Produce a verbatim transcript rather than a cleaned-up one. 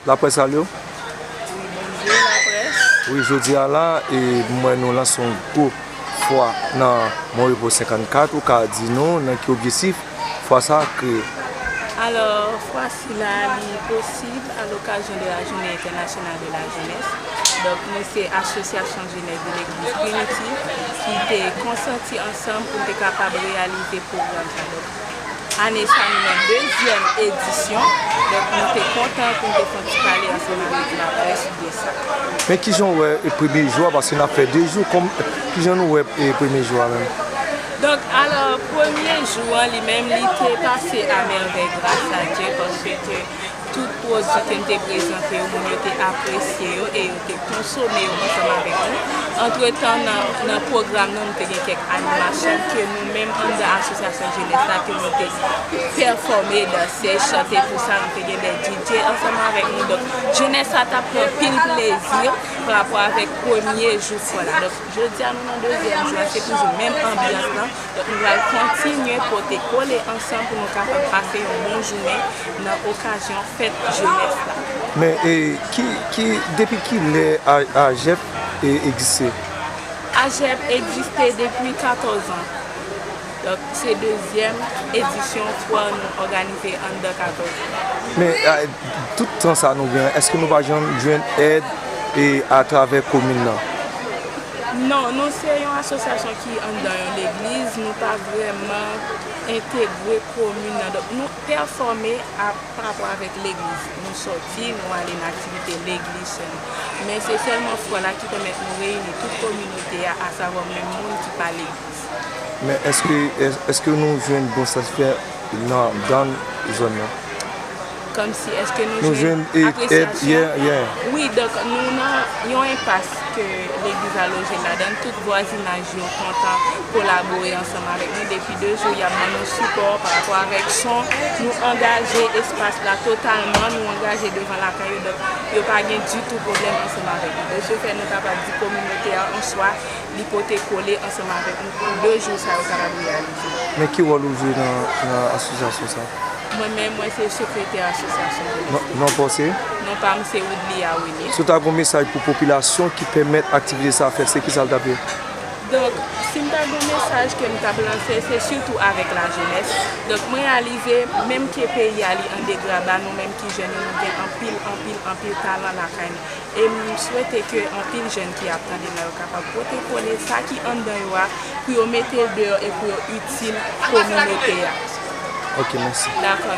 Laprès, alo? Wi, bonjou, laprès. Wi, jodi a la, e, m wè nou lanse yon gwo fwa nan Mon Repos senkannkat. Ou ka di nou nan ki objektif fwa sa a kreye? Alò, fwa sila, li posib a lokazyon de la Journée Internationale de la Jeunesse. Donk, nou se Asosyasyon Jenès de Legliz Primitif ki te konsanti ansanm pou n te kapab reyalize pwogram sa. Donk, ane sa, nou nan dezyèm edisyon. Donk, nou te kontan pou n te fè yon ti pale ansanm avèk laprès de sa. Men kijan w wè, e, premye jou a, paske n ap fè de jou, kòm, kijan nou wè, e, premye jou a menm? Donk, alò, premye jou an, li menm, li te pase a mèvèy, gras a Dye, paske tout pwodui ke n te prezante yo, moun yo te apresye yo e yo te konsome yo ansanm avèk nou. Antretan, nan, nan pwogram nan, nou te gen kèk animasyon ke nou menm anndan asosyasyon jenès la, ke nou te pèfòme, danse, chante, tou sa, nou te gen de D J ansanm avèk nou. Donk, jenès la t ap pran anpil plezi pa rapò avèk premye jou fwa la. Donk, jodi a, nou nan dezyèm jou a, se toujou menm anbyans lan. Donk, nou pral kontinye pote kole ansanm pou nou kapab pase yon bon jounen nan okazyon fèt jenès la. Men, e, ki, ki, depi kilè A-, AJEP, e, egziste? AJEP egziste depi katòz an. Donk, se dezyèm edisyon fwa nou òganize anndan katòz an. Men, a, tout tan sa nou gen an, èske nou pa janm jwenn èd, e, atravè komin nan? Non, nou se yon asosyasyon ki anndan yon legliz, nou pa vrèman entegre komin nan. Donk, nou pèfòme a, pa rapò avèk legliz. Nou sòti, nou ale nan aktivite legliz sèlman. Men se sèlman fwa la ki pèmèt nou reyini tout kominote a, asavwa menm moun ki pa legliz. Men èske, èske nou jwenn bon satisfè nan, nan zòn nan? Kòmsi, èske nou jwenn apresyasyon? Wi, donk, nou nan yon enpas ke legliz la loje ladan l. Tout vwazinaj yo kontan kolabore ansanm avèk nou. Depi de jou, y ap ban nou sipò pa rapò avèk son. Nou angaje espas la totalman. Nou angaje devan lakay yo. Donk, yo pa gen ditou pwoblèm ansanm avèk nou. De ce fait, nou kapab di kominote a an swa, li pote kole ansanm avèk nou pou de jou sa yo kapab reyalize. Men ki wòl ou jwe nan, nan asosyasyon sa? Mwen menm, mwen se sekretè asosyasyon jenès. Non, non pa w se? Non pa m se Woodlia Willy. Si w ta gen yon mesaj pou popilasyon ki pèmèt aktivite sa a fèt, se kisa l t ap ye? Donk, si m ta gen yon mesaj ke m t ap lanse, se sitou avèk lajenès. Donk, mwen reyalize, menm ke peyi a li an degraba, nou menm ki jèn yo, nou gen anpil, anpil, anpil talan lakay nou. E m swete ke anpil jèn ki ap tande m la, yo kapab pote kole sa ki anndan yo a, pou yo mete l deyò e pou yo itil kominote a. Ok, mèsi. Dakò.